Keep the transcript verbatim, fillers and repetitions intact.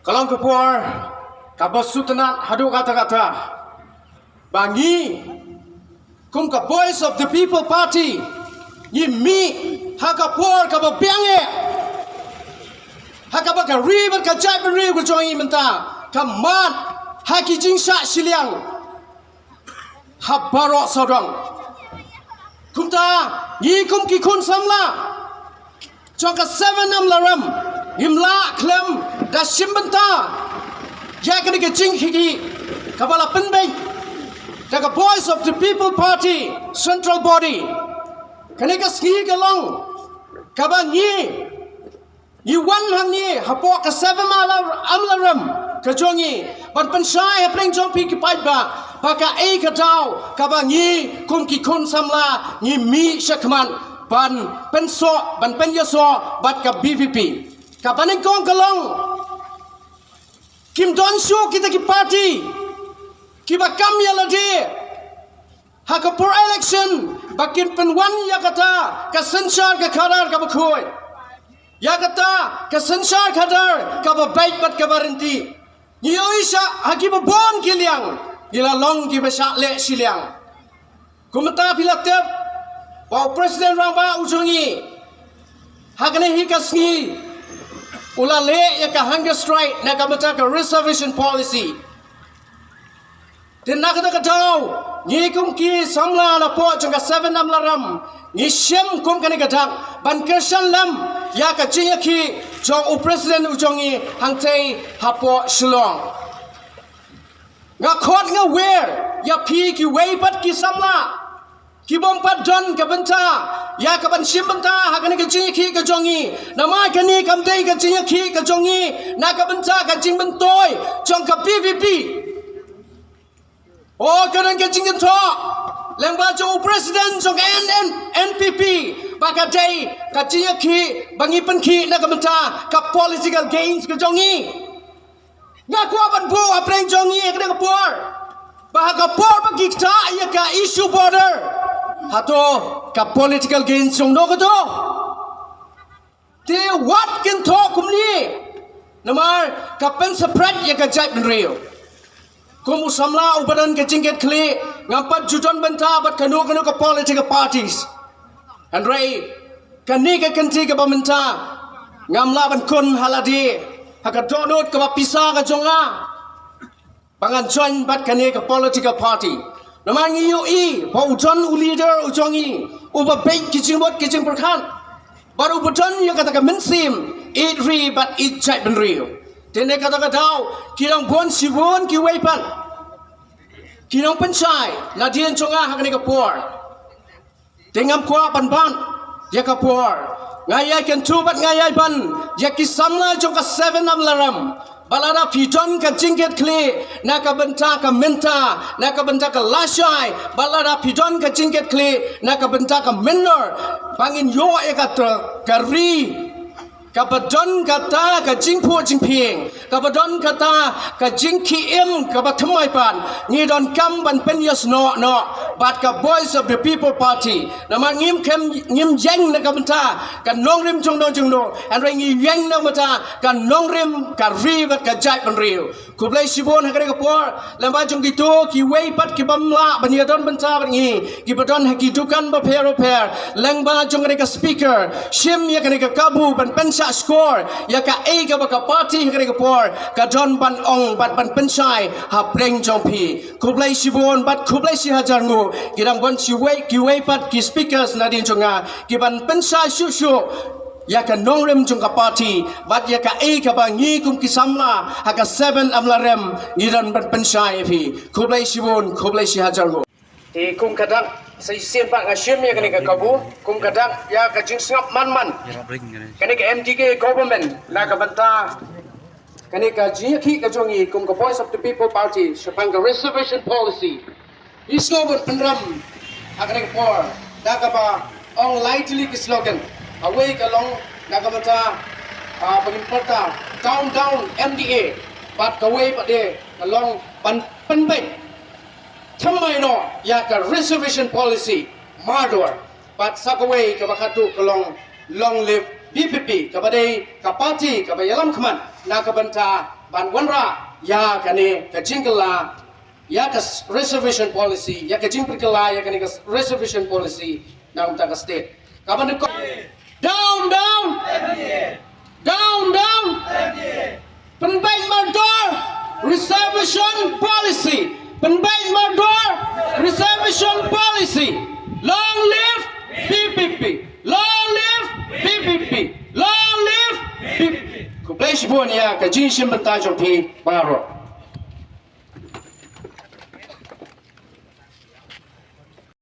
Ka long ka por kaba sngewtynnat haduh katta katta ba ngi kum ka Voice of the People Party ngi mih ha ka por kaba biang eh, ha kaba ka ri bad ka jaitbynriew ka jong ngi mynta ka mad ha ki jingshah shiliang ha baroh sawdong. Kumta ngi kum ki khun samla jong ka Seven Amlarem ngim lah khlem da shim bynta ïa kane ka jingkhih kaba la pynbeit da ka Voice of the People Party Central Body. Kane ka sngi ka long kaba ngi ngi wan hangne hapoh ka Seven Amlarem ka jong ngi ban pynshai hapdeng jong phi ki paidbah ba kaei ka daw kaba ngi kum ki khun samla ngi mih shakhmat ban pynsoh ban pynïasoh bad ka VPP. Kaba nyngkong ka long kim don shuh kita ki party kiba kam ïa lade ha ka por election ba kin pynwan ïa kata ka synshar ka khadar kaba khuid, ïa kata ka synshar khadar kaba beit bad kaba ryntih. Ngi ïohi shah ha kiba bun ki liang ngi la long kiba shah leh shiliang. Kumta phi la tip ba u President Rangbah u jong ngi ha kane hi ka sngi u la leh ïa ka hunger strike na ka bynta ka reservation policy. Te na kata ka daw ngi kum ki samla na poh jong ka Seven Amlarem ngi shim kum kane ka dak ban kyrshan lem ïa ka jingïakhih jong u President u jong ngi hangtei hapoh Shillong. Nga khot nga wer ïa phi kiwei pat ki samla ki bym pat don ka bynta ïa ka ban shim bynta ha kane ka jingïakhih ka jong ngi. Namar kane kam dei ka jingïakhih ka jong ngi na ka bynta ka jingmyntoi jong ka VPP. O ka don ka jingkynthoh lyngba jong u President jong ka NNPP ba ka dei ka jingïakhih ba ngi pynkhih na ka bynta ka political gains ka jong ngi. Nga kwah ban buh hapdeng jong ngi ha kane ka por ba ha ka por ba ki ktah ïa ka issue border, hato ka political gains jong no kato? Te wat kynthoh kumne namar ka pynsaphriang ïa ka jaitbynriew. Kum u samla uba don ka jingkitkhlieh ngam pat ju don bynta bad kano kano ka political parties. Hynrei kane ka kynti kaba mynta ngam lah ban khun ha lade ha ka dohnud kaba pisa ka jong nga ba ngan join bad kane ka political party. Namar ngi ïohi ba u don u leader u jong ngi uba beit ki jingmut ki jingpyrkhat bad uba don ïa kata ka mynsiem ïeit ri bad ïeit jaitbynriew. Te na kata ka daw ki dang bun shibun kiwei pat ki nongpynshai nadien jong nga ha kane ka por. Te ngam kwah ban ban ïa ka por. Nga ïai kyntu bad nga ïai ban ïa ki samla jong ka Seven Amlarem ba lada phi don ka jingkitkhlieh na ka bynta ka mynta, na ka bynta ka lashai, ba lada phi don ka jingkitkhlieh na ka bynta ka mynnor ba ngin ïoh ïa kata ka ri kaba don kata ka jingphuh jingphieng, kaba don kata ka jingkhih im kaba thymmai pat, ngi donkam ban pynïasnoh noh bad ka Voice of the People Party. Namar ngim khlem ngim ïeng na ka bynta ka nongrim jong no jong no, hynrei ngi ïeng na ka bynta ka nongrim ka ri bad ka jaitbynriew. Khublei shibun ha kane ka por lyngba jong kito kiwei pat ki bym lah ban ïadon bynta bad ngi kiba don ha ki dukan bapher bapher. Lyngba jong kane ka speaker shim ïa kane ka kabu ban pynshah shkor ïa kaei kaba ka party ha kane ka por ka don ban ong bad ban pynshai hapdeng jong phi. Khublei shibun bad khublei shihajar nguh. Ki dang bun shiwei kiwei pat ki speakers nadien jong nga ki ban pynshai shuh shuh ïa ka nongrim jong ka party bad ïa kaei kaba ngi kum ki samla ha ka Seven Amlarem ngi don ban pynshai ïa phi. Khublei shibun, khublei shihajar nguh. Te kum ka dak sa shisien pat nga shim ïa kane ka kabu kum ka dak ïa ka jingsngap man man kane ka MDA government na ka bynta kane ka jingïakhih ka jong ngi kum ka Voice of the People Party shaphang ka reservation policy. Ngi sngew ban pynrem ha kane ka por da kaba ong lai tylli ki slogan. Kawei ka long na ka bynta ba ngin pyrta down down MDA bad kawei pat de ka long ban pynbeit thymmai noh ïa ka reservation policy mardor. Bad sa kawei kaba khatduh ka long long live VPP kaba dei ka party kaba ïalam khmat na ka bynta ban wanrah ïa kane ka jingkylla ïa ka s- reservation policy, ïa ka jingpynkylla ïa kane ka s- reservation policy na ka bynta ka state. Ka ban ko down, down, down, down. Pynbeit mardor reservation policy. Pynbeit mardor reservation policy. Long live P P P. Long live P P P. Long live P P P. Khublei shibun ïa ka jingshim bynta jong phi baroh.